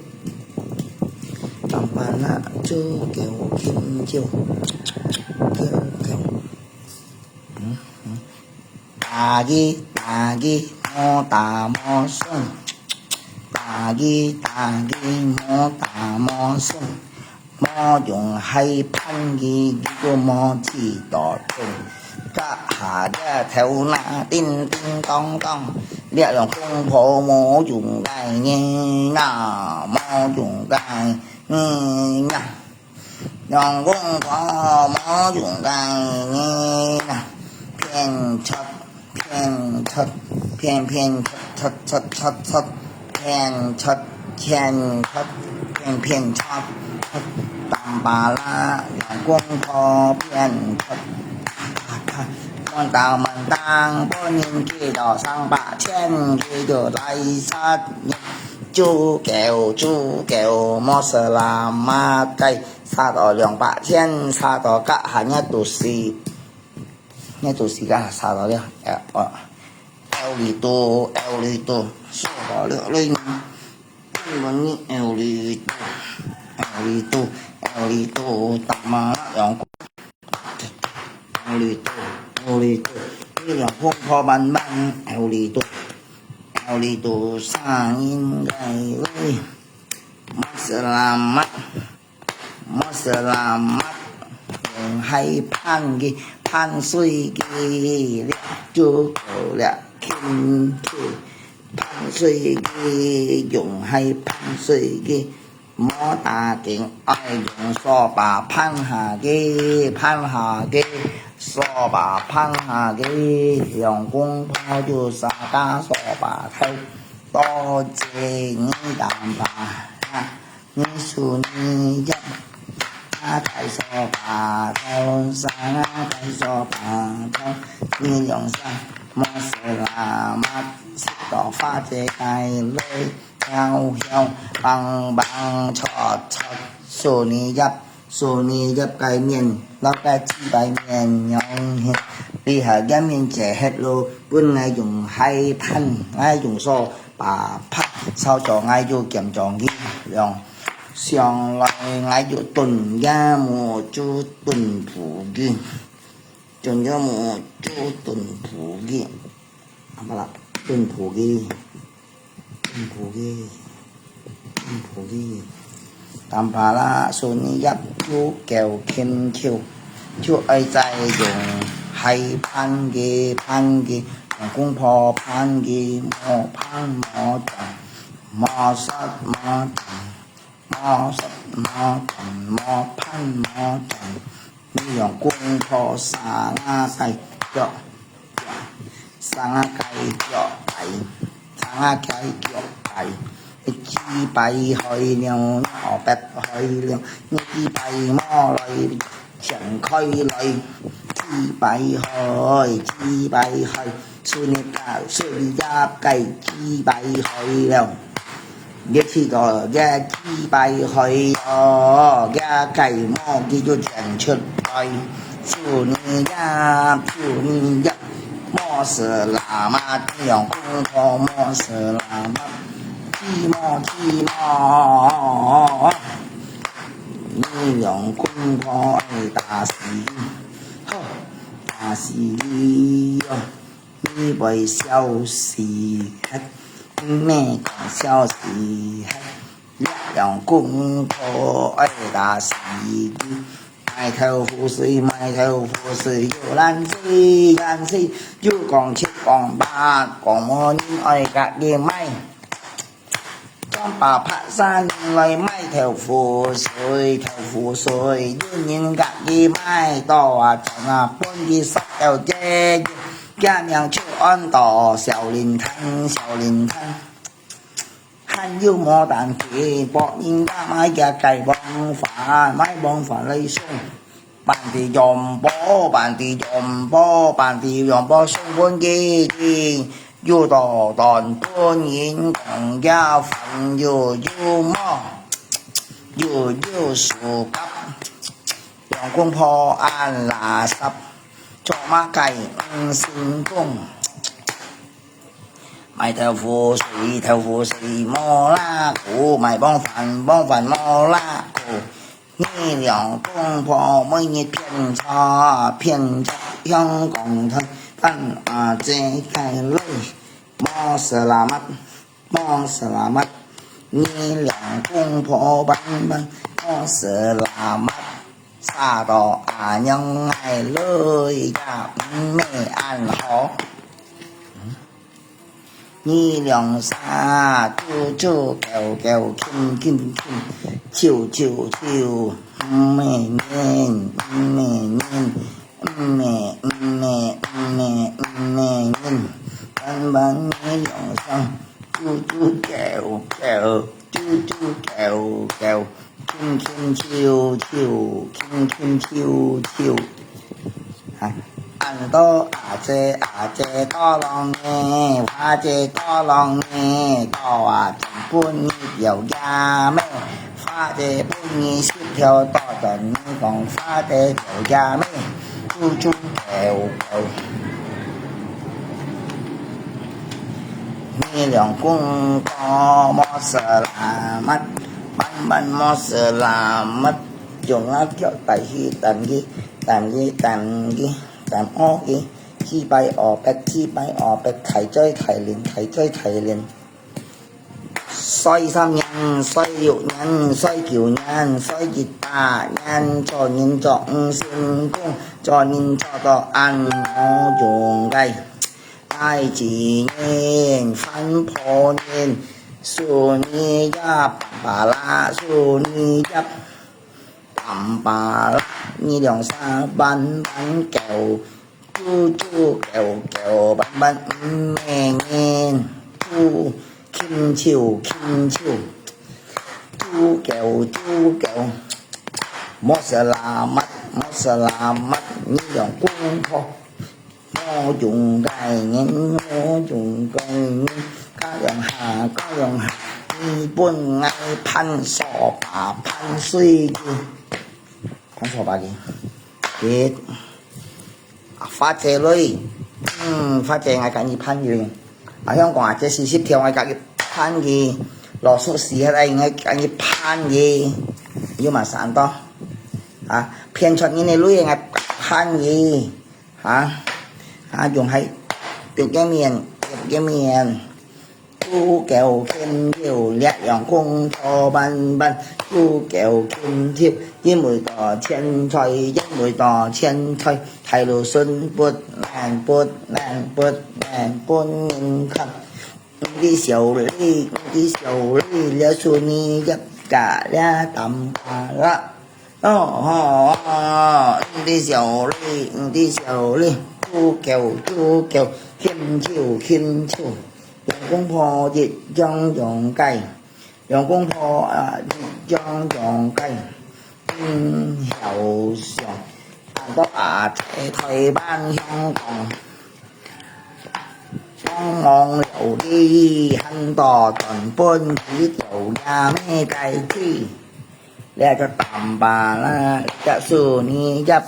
淡白啦，豬狗金蕉。金蕉。嗯，嗯。打佢，打佢，無打無損。打佢，打佢，無打無損。無用鞋拚佢，佢就無試著痛。甲下這頭那叮叮噹噹，這樣公婆無用个呢啦，無用个呢啦。 用公婆無用个呢啦，騙出，騙出，騙騙出，出出出出，騙出，騙出，騙騙出，出，淡白啦，用公婆騙出。滿當滿當，分人借到三百千，佢就來殺人。豬狗，豬狗，無selamat个。 殺到兩百千，殺到甲下呢都是，呢都是甲下殺到了，呃，哦，有力度，有力度，殺到了，了呢，本來呢有力度，有力度，有力度，打麻将，有力度，有力度，你用公婆慢慢有力度，有力度，殺人个喂，無selamat。 無selamat，用鞋拚佢，拚碎佢，了就夠了，輕輕拚碎佢，用鞋拚碎佢，無打緊，愛用掃把拚下佢，拚下佢，掃把拚下佢，用公婆就殺个掃把頭，多謝你淡白。 你手你一，啊，个掃把頭，三啊个掃把頭，你兩三，無selamat，食到花姐个淚，香香，棒棒，戳戳，手你一，手你一个面，摎个雞排面樣，你還个面切忒咯，分𠊎用鞋拚，𠊎用掃 把拍，掃著𠊎就兼著佢，用上來𠊎就燉个母豬燉烰佢，燉个母豬燉烰佢，好啦，燉烰佢，燉烰佢，燉烰佢。 淡白啦，手你一，豬狗輕手，就愛再用鞋拚佢，拚佢，用公婆拚佢，無拚無斷，無殺無斷，無殺無斷，無拚無斷。你用公婆三啊个腳， 三啊个腳排，三啊个腳排，雞排害了，肉白害了，你雞排無來，請開來，雞排害，雞排害，手你个，手你一个雞排害了。 你去到這雞排害哦，這雞毛佢就整出來，手你一，手你一，無selamat，你用公婆無selamat，雞毛，雞毛，你用公婆愛打死，吼，打死佢哦。 你會笑死忒，你乜講笑死忒，這樣公婆愛打死佢。買豆腐水，買豆腐水，又懶尸，懶尸，又講七講八，講無人愛甲佢買。 張伯伯三人來買豆腐水，豆腐水，有人甲佢買到啊，賺啊，分佢煞掉个，佢名就安到小靈通，小靈通。還有無單佢，幫人家買个雞黃飯，買黃飯來送。 粄條羊婆，粄條羊婆，粄條羊婆送分佢，佢又到斷分人講，佢飯又有毛，又有手甲，用公婆恁垃圾，做麼个毋成功？賣豆腐水，豆腐水無罅口，賣傍飯，傍飯無罅口。二兩公婆每日騙財，騙財向公廳，扮阿姐个女，無selamat，無selamat。二兩公婆扮扮，無selamat。 煞到阿娘个女也毋係恁好。二兩儕，啾啾叫叫，親親親，啾啾啾，毋係人，毋係人，毋係，毋係，毋係，毋係人。扮扮二兩儕，啾啾叫叫，啾啾叫叫， 輕輕啾啾，輕輕啾啾。啊，恁多阿姐阿姐到郎个，花姐到郎个，到啊，正分你表姐妹，花姐分你識條到等你講花姐表姐妹，啾啾叫叫。 你兩公婆無selamat，萬萬無selamat，用啊腳帶去彈去，彈去彈去，彈好去，四擺五百，四擺五百，大嘴大輪，大嘴大輪。睡三年，睡六年，睡九年，睡一百年，做人做毋成功，做人做到恁無用个。 大姊人，番婆人，淑女也bang bala，淑女也bang bala，你兩儕扮扮狗，啾啾狗狗，扮扮毋係人，啾，輕啾輕啾，啾狗啾狗，無selamat，無selamat，你兩公婆。 無用个人，無用个人，教兩下，教兩下，你分𠊎扮掃把，扮水个，扮掃把个。佢，啊，花姐女，嗯，花姐𠊎教你扮佢。啊，香港啊，這四十條𠊎教你扮佢，老鼠屎，𠊎教你扮佢，有嘛想到？啊，騙出人个女，𠊎扮佢。 哈，啊，用係，表个面，表个面，豬狗牽牛，掠羊公婆扮扮，豬狗牽牛，因為多錢財，因為多錢財，大路順不難，不難，不難，分人看。毋知小李，毋知小李，了淑女也嫁了bang bala。 哦吼，毋知小李，毋知小李，豬狗豬狗，牽手牽手，兩公婆一樣樣个，兩公婆啊一樣樣个，嗯，曉想，恁多阿姐台灣香港，幫忙了你，恁多全分佢條也咩个去。 這隻bang bala，這淑女也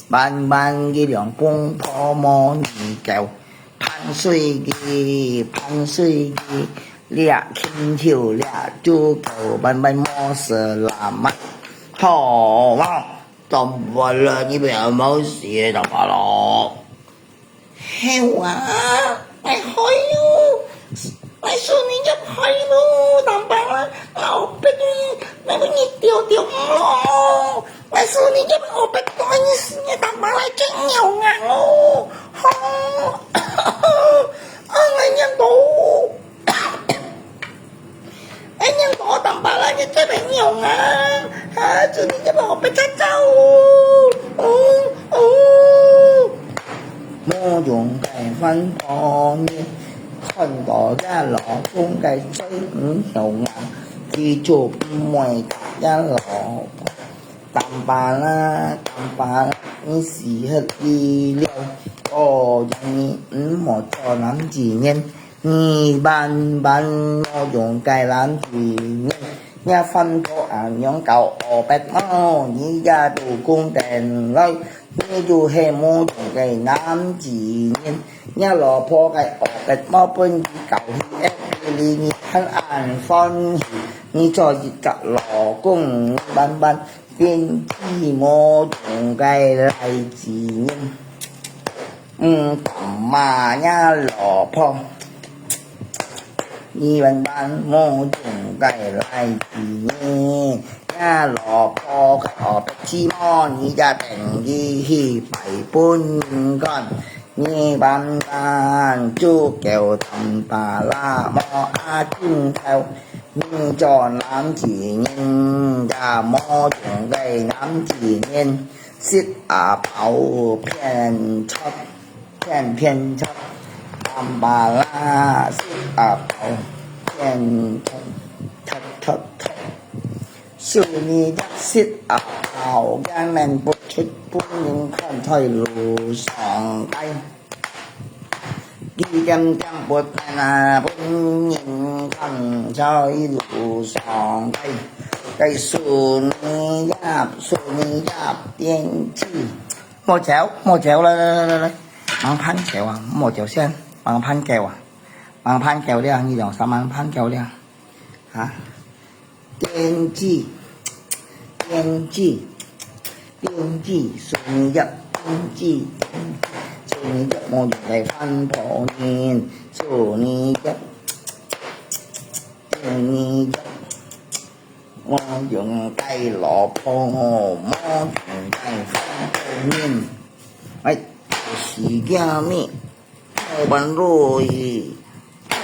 扮扮佢兩公婆無二狗，扮水佢，扮水佢，這牽手，這豬狗，扮扮無selamat。好嘛，當完了，你不要冒險了吧咯。 係啊，哎喲，𠊎淑女也害咯，bang bala，𠊎烏白，𠊎分你丟丟咯，𠊎淑女也烏白，𠊎你死，bang bala真有眼咯，吼，啊，𠊎念到。 哎，你講bang bala，你做朋友啊？啊，祝你這個白賊賊哦！哦，哦。無用个番婆人，看到這老公个嘴毋曉硬，佢就毋會搭這老婆。Bang bala，bang bala，你死忒佢了，哦，讓你毋好做男子人。 你萬萬無用个男子人，若番婆恁樣搞烏白哦，你也都講得來，你就係無用个男子人。若老婆个惡个，莫分佢搞去，一个禮你還恁歡喜，你做一个老公，你萬萬變佢無用个來自認。嗯，幹嘛若老婆？你萬萬無用个來自認。若老婆个惡个，起碼你也等佢去拜本人看。 你萬般就叫淡薄啦，無阿金頭，你做男子人也無用个男子人，食啊飽騙出，騙騙出，淡薄啦，食啊飽，騙出，出出出。 手裡一息啊，好，也能不出本人看在路上低。佢點點不但啊，本人看在路上低。該手裡一，手裡一點起。莫走，莫走，來來來來來，吂盼走啊，莫走先，吂盼走啊，吂盼走了，你兩三吂盼走了，啊？ 電子，電子，電子，手裡一，電子，手裡一，無用个番婆人，手裡一，手裡一，無用个老婆，無用个番婆人。哎，就是个咩？ 莫辦落去，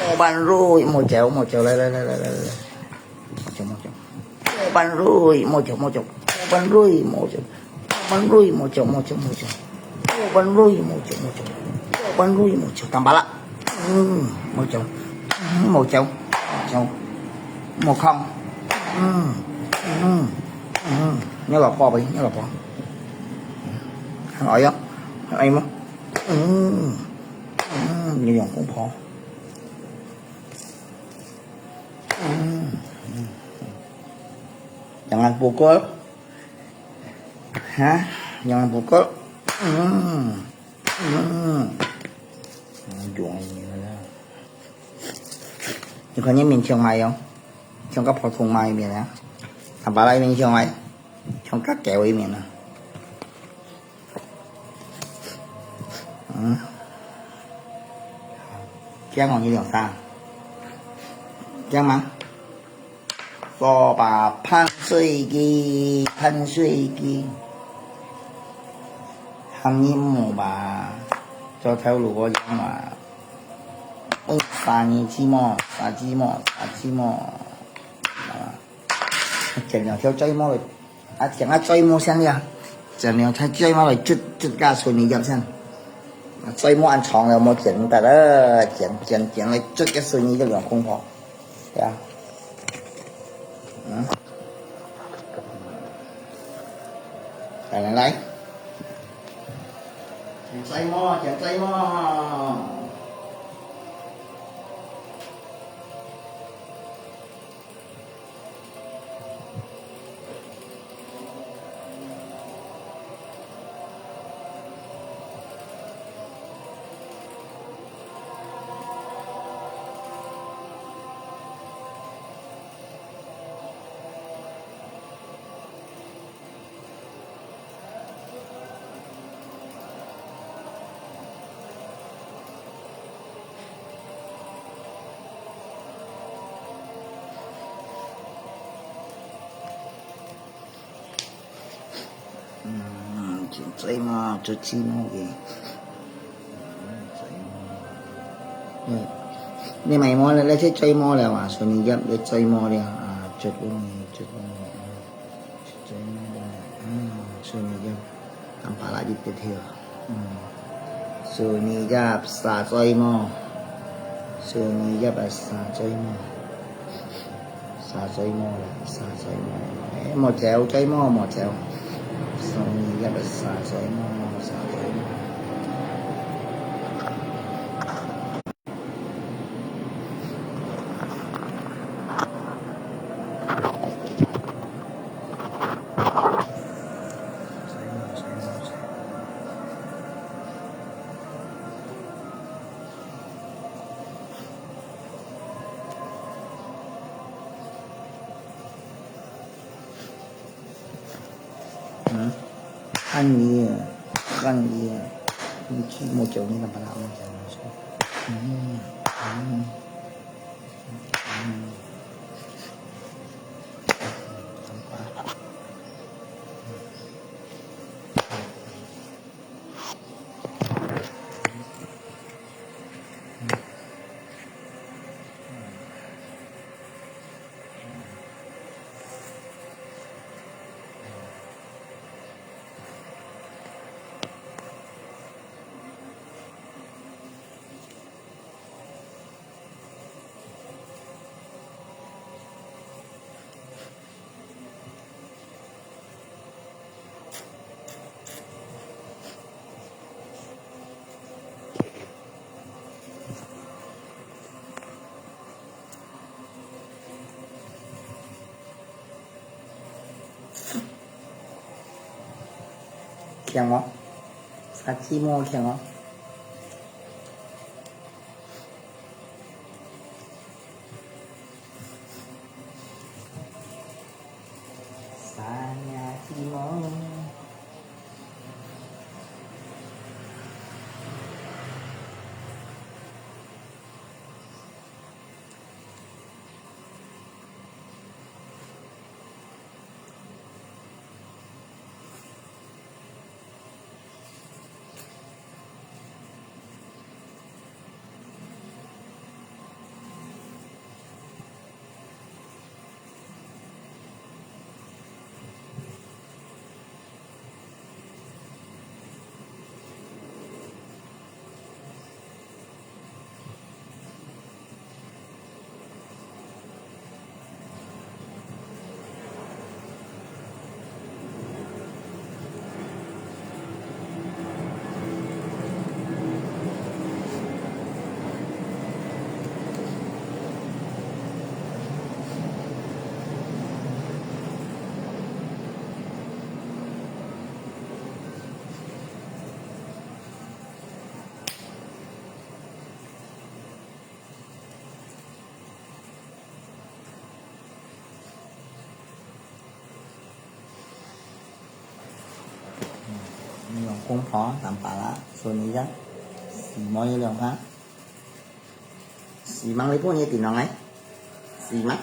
莫辦落去，莫走，莫走，來來來來來來，莫走莫走，莫辦落去，莫走莫走，莫辦落去，莫走，莫辦落去，莫走莫走，莫走，莫辦落去，莫走莫走，莫辦落去，莫走，淡薄啦，嗯，莫走，嗯，莫走，莫走，莫囥，嗯嗯嗯，你老婆不？你老婆，哎呀，哎呀。 嗯，嗯，你两公婆。嗯，嗯，嗯。Jangan pukul. Ha? Jangan pukul. Hmm. Hmm. Ujung ini lah. 你看你面像咩樣？像个普通話个面啊？淡薄仔面像咩？像个狗个面啊？ 嗯。驚哦，你兩儕。驚嗎？說吧，盼水機，盼水機。喊你姆吧，做頭路个樣嘛。問三年寂寞，三寂寞，三寂寞。啊。 剪兩條嘴毛來，啊，剪啊嘴毛先呀，剪兩條嘴毛來捽，捽个水泥葉先。啊，嘴毛恁長了，無剪得了，剪，剪，剪來捽个水泥葉兩公婆，對啊。嗯。來，來，來。剪嘴毛，剪嘴毛。嗯，就嘴毛，就嘴毛个。嗯，你眉毛了，那些嘴毛了哇，水泥叶的嘴毛了啊，就问你，就问你，嗯，就嘴毛了，嗯，水泥叶，干巴拉一点点，嗯，水泥叶撒嘴毛，水泥叶啊撒嘴毛。 沙嘴毛啦，沙嘴毛。哎，莫走，嘴毛莫走。所以要个沙嘴毛，沙嘴毛。Ani, ani, ni ki mo kiau ni na pa na mo kiau ni. Hmm, hmm, hmm.強哦，殺雞毛強哦。殺呀雞毛。嗯，用公婆、当爸啦，所以呀，希望有两下。希望你半夜顶上来，希望。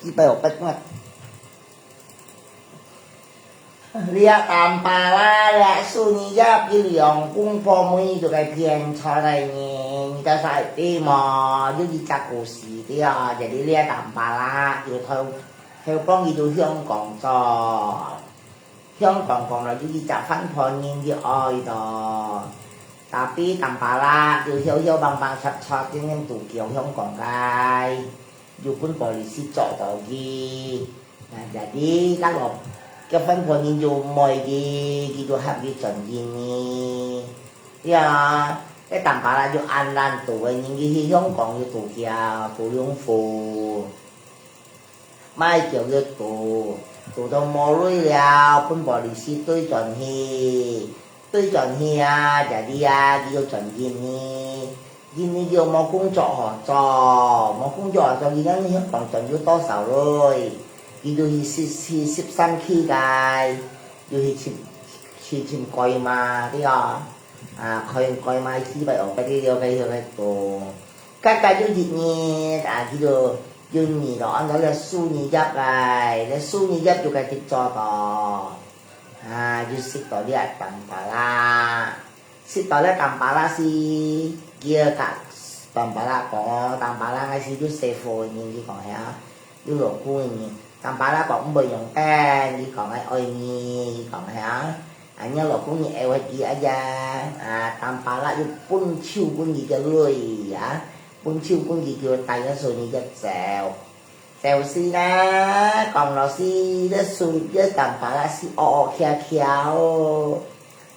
几百五百个。 這當爸啦，這孫女也比兩公婆妹就該騙出來呢，你知啥對無？有一隻故事對啊，就係這當爸啦，就偷偷講佢到香港做，香港講了有一隻翻破人就愛到，tapi當爸啦，就囂囂放放插插，天天都叫香港个。 又分police捉到佢。啊，jadi kalau結婚過人又毋愛佢，佢就喊佢轉印尼。對啊，該當爸啦又恁懶惰个人，佢去香港又度假，度兩戶，買叫佢度，度到無鐳了，分police追轉去。 對轉去啊，jadi啊，佢又轉印尼。印尼佢又無工作好做，無工作好做，佢講你香港賺有多少鐳？佢就去十，去十三區个，又去尋，去尋改嘛，對啊。啊，開改嘛，四百五百个，了解，了解多。隔隔有一年，啊，佢就有年咯，安到了四年入來，了四年入就該直做到。 啊，就識到這當爸啦。識到這當爸啦時，佢就甲當爸啦講哦，當爸啦，𠊎係有細貨个人，佢講係啊，有老公个人。當爸啦講毋會用得，佢講个愛你，佢講係啊。啊，若老公你愛佢啊呀，啊，當爸啦又分手分佢个鐳啊，分手分佢叫帶个孫女个走。 就是啦，講老實，這孫，這當爸啦係惡惡蹺蹺哦。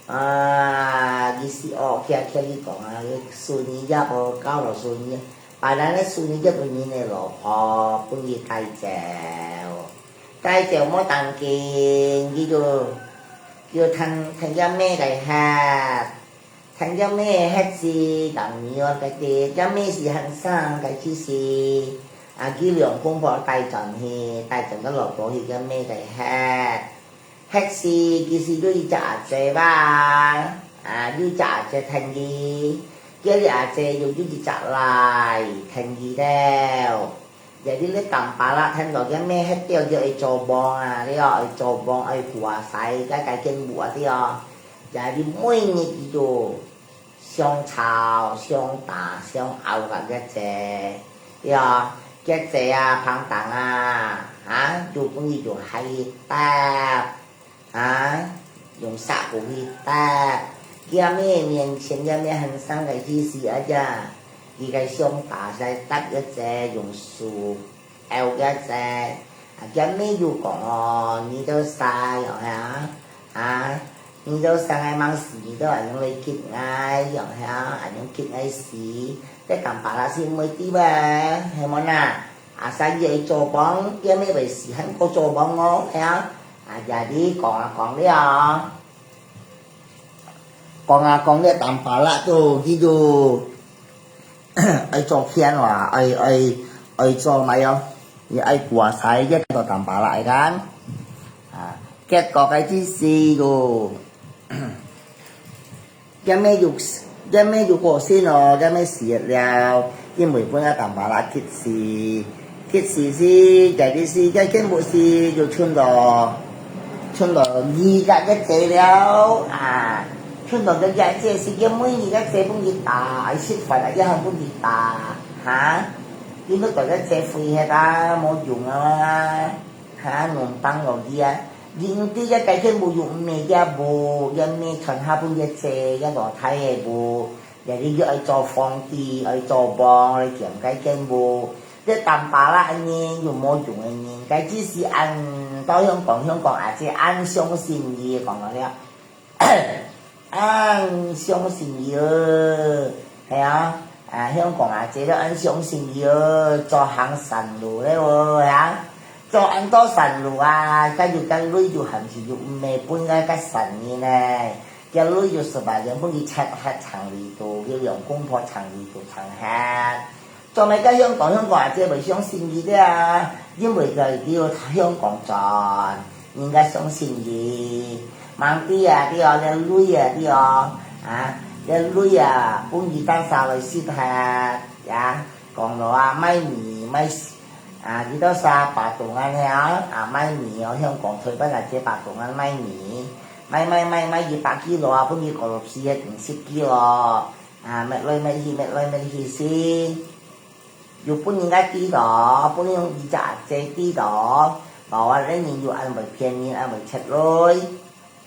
啊，佢係惡惡蹺蹺，佢講啊，佢孫女也無交落孫女，把咱个孫女也分人个老婆，分佢帶走。帶走無當緊，佢就，佢就趁，趁佢姆个忒。 趁佢姆忒時，當然哦，該个，佢姆係喊生，該時係，啊，佢兩公婆帶轉去，帶轉到老婆去佢姆个忒。核時，其實有一隻阿姊吧，啊，有一隻阿姊跈佢，叫佢阿姊有，有一隻倈跈佢兜。Jadi這Tampalak跈到佢姆核掉，佢愛做夢啊，對哦，愛做夢，愛過世，該該間屋啊，對哦。Jadi每日佢就相吵、相打、相拗摎佢姊，對哦。佢姊啊，嘭嘭啊，啊，就分佢就害佢打。 啊，用石牯去擲。佢阿姆面前，佢阿姆喊聲个意思啊，佢个相打，使擲佢姊，用手拗佢姊。啊，佢阿姆就講哦，你兜儕樣啊，啊，你兜儕个吂死，你兜恁樣來激𠊎，樣啊，恁樣激𠊎死，這Tampalak係毋會知咩，係無哪？ 啊，所以愛做夢，佢姆會死還過做夢哦，係啊。啊，jadi講啊講了，講啊講了，Tampalak就，佢就愛做騙話，愛，愛，愛做麼个哦？佢愛過世，佢做Tampalak个kan。啊，結果个意思就 佢姆就，佢姆就過身咯，佢姆死了，因為分該Tampalak激死，激死死，該時死，該間屋死就伸到，伸到佢个个姊了啊，伸到佢个姊死，佢每日个姊分佢打，食飯啊，佢還分佢打，哈，佢都對个姊廢忒啊，無用啊。 哈，硬挷落去啊！因為這个間屋又毋係佢屋，佢姆傳下分佢姊，佢老弟个屋，jadi佢愛做皇帝，愛做王，愛兼該間屋。這Tampalak个人又無用个人，該只係恁到香港，香港阿姊恁相信佢，講到了。 恁相信佢哦，係啊，啊，香港阿姊都恁相信佢哦，做行山路了哦，係啊，做恁多山路啊，該就該鐳就還是又毋係分該个山人呢，該鐳就十八年分佢拆忒長里肚，佢用公婆長里肚長忒。 做麼个香港，香港阿姊會相信佢个啊？因為佢，佢有香港賺，人家相信佢。吂知啊，對哦，這鐳啊，對哦，啊，這鐳啊，分佢單儕來食忒，呀，講了啊，賣米，賣，啊，佢兜儕巴東人係啊，啊，賣米哦，香港退班啊，這巴東人賣米，賣賣賣賣一百kilo啊，分佢過落去，五十kilo哦。 啊，搣來搣去，搣來搣去先，又分人家知到，分人一隻阿姊知到，無啊，這人又恁會騙人，恁會賊鐳。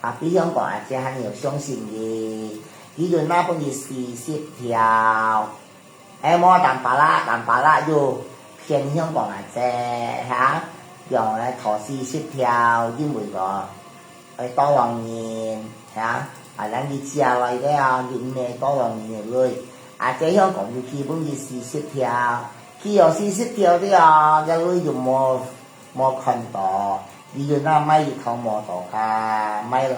啊，比香港阿姊還要相信佢，佢就拿分佢四十條。哎，無Tampalak，Tampalak又騙香港阿姊，哈，用來討四十條，因為講 愛tolong人，係啊，啊，人佢借來个啊，佢毋係tolong人个鐳。啊，這香港又去分佢四十條，去有四十條个啊，該鐳又無，無看到，佢又拿買一頭motor car，買爛，爛，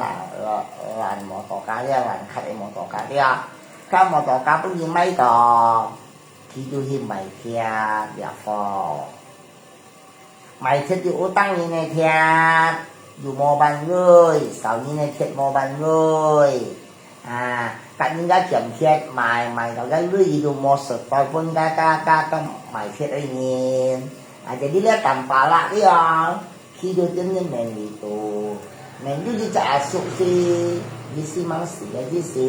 爛motor car个，爛殼个motor car个啊，該motor car分佢買到，佢就去賣忒了吼。 賣忒又有當人个忒，又無還鐳，少人个忒無還鐳。啊，甲人家兼忒賣，賣到个鐳又無實在分个，个，个，个賣忒个人。啊，jadi這Tampalak个哦，去到點个面里肚， 面有一隻阿叔係，佢係吂死个意思，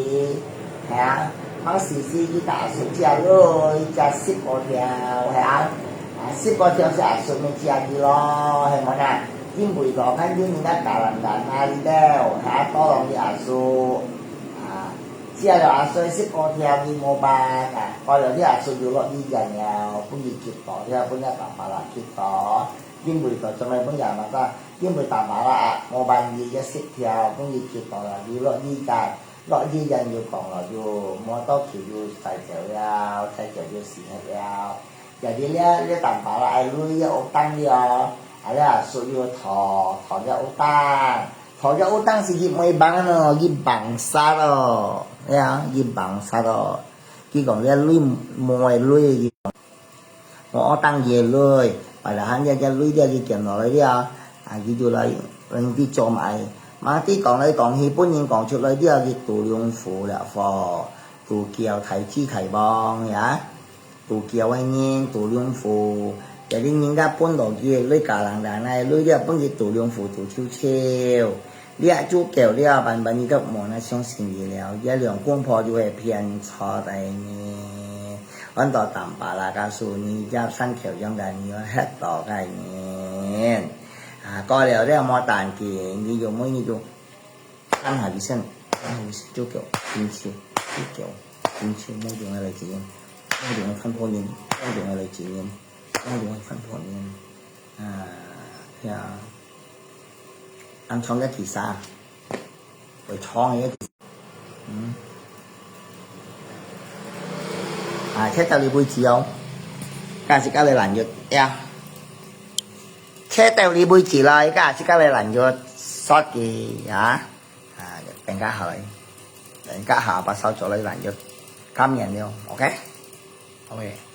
係啊，吂死時佢个阿叔借鐳，借十過條，係啊，啊，十過條係阿叔乜借佢咯，係無呢？因為講，看有人家打爛爛啊，你兜，係啊，tolong佢阿叔，啊，借了阿叔十過條，佢無還，啊，過了佢阿叔又落醫院了，分佢激到，了分个Tampalak激到。 因為到做麼个分佢阿媽打，因為Tampalak啊，無還佢个十條，分佢激到了，佢落醫院，落醫院又講了，又無到去又再走了，再走又死忒了。Jadi這，這Tampalak个鐳也有當了，啊，這阿叔又討，討這有當，討這有當時佢毋會還咯，佢還煞咯，係啊，佢還煞咯。佢講這鐳無个鐳，佢講 無學當佢个鐳，padahal這隻鐳了佢撿落來了，啊，佢就來，來去做買，嘛，你講來講去，分人講出來，你愛去杜良府了吼，杜橋大姐大王呀，杜橋个人，杜良府，這裡人家分落去，你家人人來，你了分去杜良府杜秋秋，你也足夠了，慢慢你都無那相信佢了，這兩公婆就會騙錯的呢。安到淡薄啦，告訴你，這山口洋个人，黑道个人。 啊，過了了無要緊，你就每日就按下一聲，按下一聲，就叫，緊笑，就叫，緊笑，莫用个來經驗，莫用个看破人，莫用个來經驗，莫用个看破人。啊，係啊，恁長个其實，會長个其實。 嗯。啊，切到你為止哦。該係該个爛肉呀。切到你為止啦，該係該个爛肉，殺佢啊。啊，等下好，等下下把燒咗个爛肉，乾麵了，OK？OK。